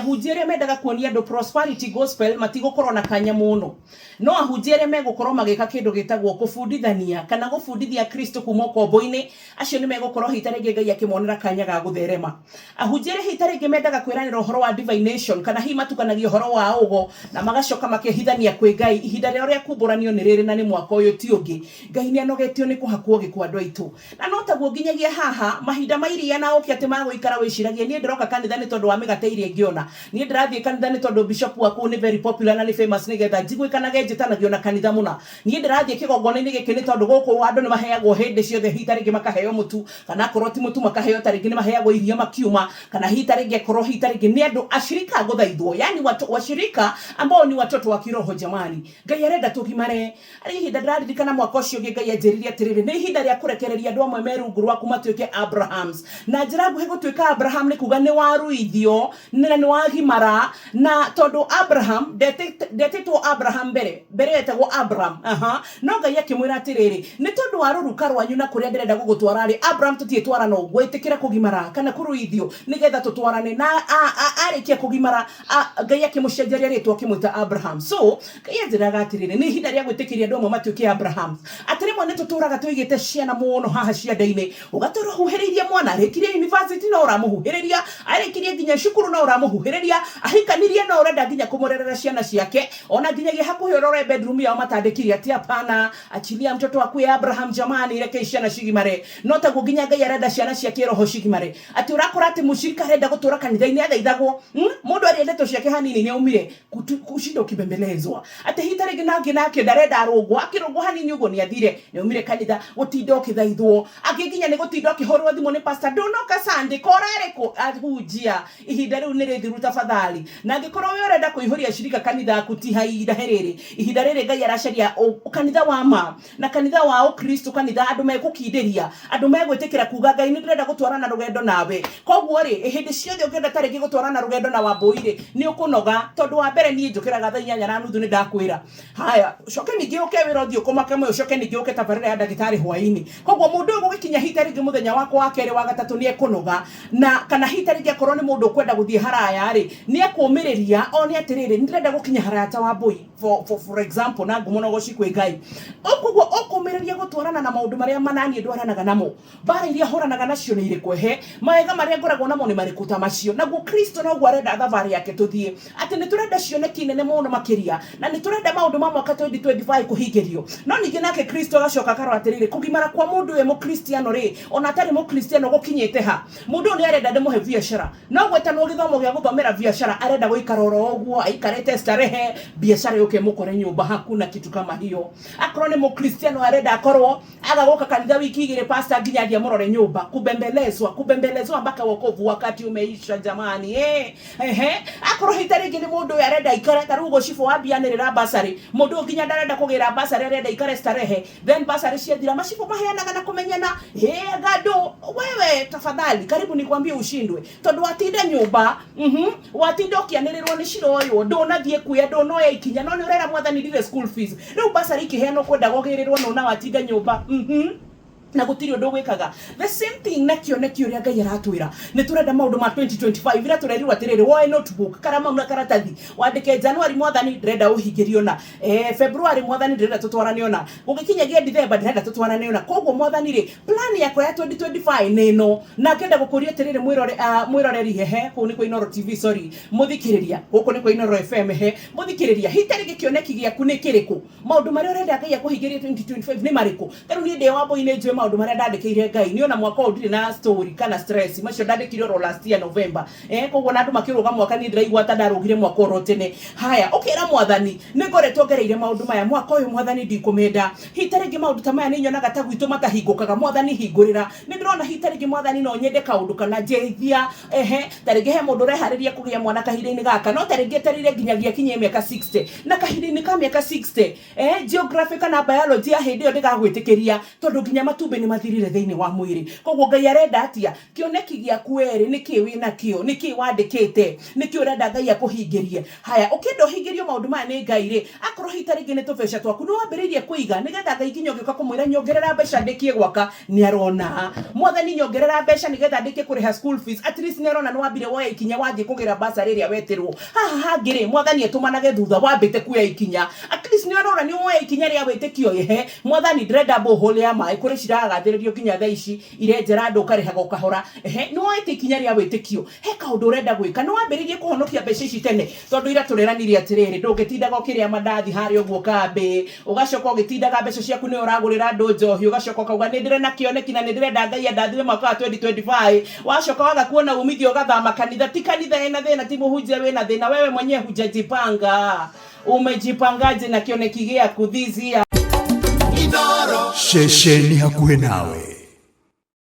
Ahunjia arĩa mendaga kuonia andũ prosperity gospel matigũkorwo na kanya mũno. No ahunjia arĩa megũkorwo magĩka kĩndũ gĩtagwo kũbundithania kana gũbundithia Kristo kuma ũkombo-inĩ, acio nĩ megũkorwo hihi ta rĩngĩ Ngai akĩmonera kanya ga gũtherema. Ahunjia arĩa hihi ta rĩngĩ mendaga kwĩranĩra ũhoro wa divination kana hihi matukanagia ũhoro wa ũgo na magacoka makehithania kwĩ Ngai, ihinda rĩao rĩa kumbũranio nĩ rĩrĩ na nĩ mwaka ũyũ ti ũngĩ. Ngai nĩ anogetio nĩ kũhakwo gĩko andũ aitũ. Na no taguo nginyagia haha, mahinda ma iria na ũũkĩ atĩ ma gũikara wĩciragie, niĩ ndĩroka kanitha nĩ tondũ wa mĩgate ĩrĩa ingĩona. Niĩ ndĩrathiĩ kanitha nĩ tondũ bishop wa kũu nĩ very popular na nĩ famous nĩgetha njiguĩkanage njĩtanagio na kanitha mũna. Niĩ ndĩrathiĩ kĩgongona-inĩ gĩkĩ nĩ tondũ gũkũ andũ nĩ maheagwo hĩndĩ ciothe hihi ta rĩngĩ makaheo mũtu, kana akorwo ti mũtu makaheo ta rĩngĩ nĩ maheagwo iria makiuma, kana hihi ta rĩngĩ akorwo hihi ta rĩngĩ nĩ andũ ashirika a gũthaithwo, yaani washirika ambao ni watoto wa kiroho jamani. Ngai arenda tũgimare. Harĩ ihinda ndĩraririkana mwaka ũcio ũngĩ Ngai anjĩrire atĩrĩrĩ, nĩ ihinda rĩa kũrekereria andũ amwe me rungu rwaku matuĩke Abrahams. Na njĩra nguhĩ gũtuĩka Abraham nĩ kuga nĩ waruithio na nĩ wagimara, na tondũ Abraham ndetĩtwo Abraham mbere, mbere etagwo Abram. Aha. No Ngai akĩmwĩra atĩrĩrĩ, nĩ tondũ wa rũruka rwanyu na kũrĩa ndĩrenda gũgũtwara-rĩ, Abraham tũtiĩtwarana ũguo, ĩtĩkĩra kũgimara kana kũruithio nĩgetha tũtwarane. Na arĩkia kũgimara, Ngai akĩmũcenjeria rĩtwa akĩmwĩta Abraham. So, Ngai anjĩraga atĩrĩrĩ, nĩ ihinda rĩa gwĩtĩkĩria andũ amwe matuĩke Abrahams. Atĩ rĩmwe nĩ tũtũraga tũigĩte ciana mũno haha ciande-inĩ, ũgatũra ũhuhĩrĩirie mwana, arĩkirie university no ũramũhuhĩrĩria, arĩkirie nginya cukuru no ũramũhuhĩrĩria, ahikanirie no ũrenda nginya kũmũrerera ciana ciake, ona nginyagia hakuhĩ ũrore bedroom yao matandĩkire atĩ hapana, achilia mtoto akue Abraham jamani, rekei ciana cigimare. No taguo nginya Ngai arenda ciana cia kĩroho cigimare. Atĩ ũrakora atĩ mũcirika arenda gũtũra kanitha-inĩ athaithagwo, Mũndũ aria ndeto ciake hanini nĩ aumire kushinda ukibembelezwa. Atĩ hihi ta rĩngĩ nangĩ nake ndarenda arũngwo, akĩrũngwo hanini ũguo nĩ athire, nĩ aumire kanitha, gũtinda ũkĩthaithwo. Angĩ nginya nĩ gũtinda ũkĩhũrĩrwo thimũ nĩ pastor, ndũnoka Sunday, ko ũrarĩ kũ? Ahunjia, ihinda rĩu nĩ rĩthiru tafadhali. Na angĩkorwo we ũrenda kũihũria cirika kanitha yaku ti ihinda rĩrĩ. Ihinda rĩrĩ Ngai aracaria kanitha wa ma. Na kanitha wa ũkristo, kanitha andũ megũkindĩria, andũ megwĩtĩkĩra kuga Ngai nĩ ndĩrenda gũtwarana rũgendo nawe. Koguo rĩ, hĩndĩ ciothe ũngĩenda ta rĩngĩ gũtwarana rũgendo na Wambũi rĩ, nĩ ũkũnoga. Tondũ wa mbere niĩ njũkĩraga thaa 8:30 nĩ ndakwĩra. Haya, ũcoke ningĩ ũke wĩra ũthiĩ ũkũmake mũyo, ũcoke ningĩ ũke tabarĩra ya ndagĩtarĩ hwaĩ-inĩ. Koguo mũndũ ũyũ gũgĩkinya hihi ta rĩngĩ mũthenya wakwa wa kerĩ wa gatatũ nĩ ekũnoga. Na kana hihi ta rĩngĩ akorwo nĩ mũndũ ũkwenda gũthiĩ haraya rĩ, nĩ ekũmĩrĩria one atĩrĩrĩ, nĩ ndĩrenda gũkinya haraya ta Wambũi. For example, na ngumo na ũgoci kwĩ Ngai. Koguo ũkũmĩrĩria gũtwarana na maũndũ marĩa mananiĩ ndwaranaga namo, mbara iria hũranaga nacio nĩ irĩkũ, ehe mawega marĩa ngoragwo namo nĩ marĩkũ ta macio. Naguo Kristo noguo arenda thabarĩ yake tũthiĩ, atĩ nĩ tũrenda cioneki nene mũno makĩria, na nĩ tũrenda maũndũ ma mwaka 2025 kũhingĩrio. No ningĩ nake Kristo agacoka akarora atĩrĩrĩ, kũgimara kwa mũndũ ũyũ mũkristiano rĩ, ona atarĩ mũkristiano gũkinyĩte ha? Mũndũ ũyũ nĩ arenda ndĩmũhe biacara, no gwetanwo gĩthomo gĩa gũthomera biacara arenda gũikara oro ũguo aikarĩte starehe, biacara yũke ĩmũkore nyũmba, hakuna kitu kama hiyo. Akorwo nĩ mũkristiano arenda akorwo aga gũka kanitha wiki igĩrĩ, pastor nginya athiĩ amũrore nyũmba, kubembelezwa kubembelezwa mpaka wokovu wakati umeisha jamani. Ehe, akorwo hihi ta rĩngĩ nĩ mũndũ ũyũ arenda aikare ta rĩu ũguo cibũ wa mbia anĩrĩra bursary, mũndũ ũyũ nginya ndarenda kũgĩra bursary, arenda aikare starehe, then bursary ciathira macibũ maheanaga na kũmenyana, hĩ anga andũ wewe tafadhali karibu nikwambie ushindwe, tondũ watinda nyũmba, watinda ũkĩanĩrĩrwo nĩ cira ũyũ, ndũnathiĩ kuya, ndũnoya ikinya, no nĩ ũrera mwathani ndirĩ school fees. Rĩu bursary ikĩheanwo kwendaga ũgĩrĩrwo no na watinda nyũmba, na gũtirĩ ũndũ ũgwĩkaga. The same thing na kĩoneki ũrĩa Ngai aratwĩra, nĩ tũrenda maũndũ ma 2025, ira tũrerirwo atĩrĩrĩ, woe notebook, karamu na karatathi, wandĩke January mwathani ndĩrenda ũhingĩrio na, February mwathani ndĩrenda tũtwarane ona, gũgĩkinyagia December ndĩrenda tũtwarane ona. Koguo mwathani rĩ, plan yakwa ya 2025 nĩ ĩno. Na ngĩenda gũkũria atĩrĩrĩ mwĩroreri, hehe, kũu nĩ kwa Inooro TV, sorry, mũthikĩrĩria, gũkũ nĩ kwa Inooro FM, he mũthikĩrĩria, hihi ta rĩngĩ kĩoneki gĩaku nĩ kĩrĩkũ? Maũndũ marĩa ũrenda Ngai akũhingĩrie 2025 nĩ marĩkũ? Ta rĩu niĩ ndĩ Wambũi nĩ njũĩ maũndũ marĩa ndandĩkĩire Ngai. Niĩ ona mwaka ũyũ ndirĩ na story kana stress, macio ndandĩkire oro last year November. Koguo ona andũ makĩrũga mwaka niĩ ndĩraigua ta ndarũgire mwaka oro tene. Haya, ũkera mwathani, nĩ ngoretwo ngereire maũndũ maya, mwaka ũyũ mwathani ndikũmenda. Hihi ta rĩngĩ maũndũ ta maya nĩ nyonaga ta gwitũ matahingũkaga, mwathani hingũrĩra. Nĩ ndĩrona hihi ta rĩngĩ mwathani no nyende kaũndũ kana njeithia, ehe, ta rĩngĩ he mũndũ ũreharĩria kũgĩa mwana kahinda-inĩ gaka, no ta rĩngĩ etereire nginyagia akinyie mĩaka 60. Na kahinda-inĩ ka mĩaka 60, geography kana biology ya hĩndĩ ĩyo ndĩgagwĩtĩkĩria, tondũ nginya matumbĩ Matumbĩ nĩ mathirire thĩinĩ wa mwĩrĩ. Koguo Ngai arenda atia? Kĩoneki gĩaku werĩ nĩkĩ wĩnakĩo? Nĩkĩ wandĩkĩte? Nĩkĩ ũrenda Ngai akũhingĩrie? Haya, ũkĩenda ũhingĩrio maũndũ maya nĩ Ngai rĩ, akorwo hihi ta rĩngĩ nĩ tũbeca twaku nĩ wambĩrĩirie kũiga nĩgetha Ngai nginya ũgĩũka kũmwĩra nyongerera mbeca ndĩkie gwaka, nĩ arona. Mwathani nyongerera mbeca nĩgetha ndĩkie kũrĩha school fees, at least nĩ arona nĩ wambire woya ikinya wathiĩ kũgĩra bursary ĩrĩa wetĩrwo. Haha hangĩ rĩ, Mwathani etũmanage thutha wambĩte kuoya ikinya. At least nĩ arona nĩ woya ikinya rĩa wĩtĩkio, ĩhe, Mwathani ndĩrenda borehole ya maĩ, kũrĩ ciragathĩrĩrio nginya thaa ici, irenjera andũ ũkarĩhaga o kahora. Ehe, nĩ woete ikinya rĩa wĩtĩkio. He kaũndũ ũrenda gwĩka. Nĩ wambĩrĩirie kũhonokia mbeca ici tene? Tondũ ira tũreranire atĩrĩrĩ, ndũngĩtindaga ũkĩrĩa mandathi harĩa ũguo kambĩ, ũgacoka ũgĩtindaga mbeca ciaku nĩwe ũragũrĩra andũ njohi, ũgacoka ũkauga nĩ ndĩrĩ na kĩoneki na nĩ ndĩrenda Ngai andathime mwaka wa 2025. Wacoka waga kuona umithio ũgathama kanitha. Ti kanitha ĩna thĩna, ti mũhunjia wĩna thĩna, wewe mwenyewe hujajipanga. Umejipangaje na kĩoneki gĩaku this year? Ceceni hakuhĩ nawe.